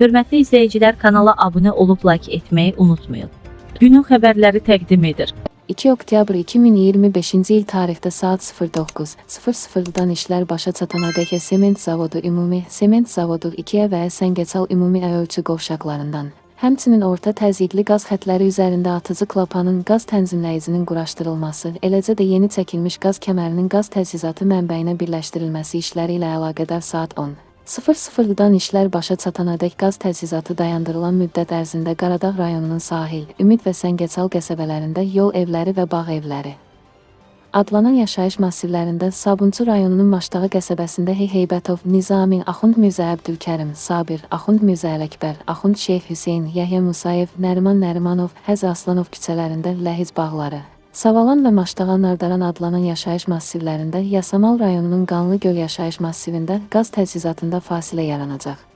Hörmətli izləyicilər, kanala abunə olub like etməyi unutmayın. Günün xəbərləri təqdim edir. 2 oktyabr 2025-ci il tarixdə saat 09:00-dan işlər başa çatana dək Sement Zavodu Ümumi, Sement Zavodu 2-ə və Səngəçal Ümumi ölçü qovşaqlarından, həmçinin orta təzyiqli qaz xətləri üzərində atıcı klapanın qaz tənzimləyicinin quraşdırılması, eləcə də yeni çəkilmiş qaz kəmərinin qaz təchizatı mənbəyinə birləşdirilməsi işləri ilə əlaqədar saat 10:00-dan işlər başa çatanadək qaz təchizatı dayandırılan müddət ərzində Qaradağ rayonunun Sahil, Ümid və Səngəçal qəsəbələrində yol evləri və bağ evləri adlanan yaşayış massivlərində, Sabunçu rayonunun Maştağı qəsəbəsində Heybətov, Nizami, Axund Mirzə Əbdülkərim, Sabir, Axund Mirzə Ələkbər, Axund Şeyx Hüseyn, Yəhya Musayev, Nəriman Nərimanov, Həzi Aslanov küçələrində Ləhic bağları, Savalan və Maştağa Nardaran adlanan yaşayış massivlərində, Yasamal rayonunun Qanlı Göl yaşayış massivində qaz təchizatında fasilə yaranacaq.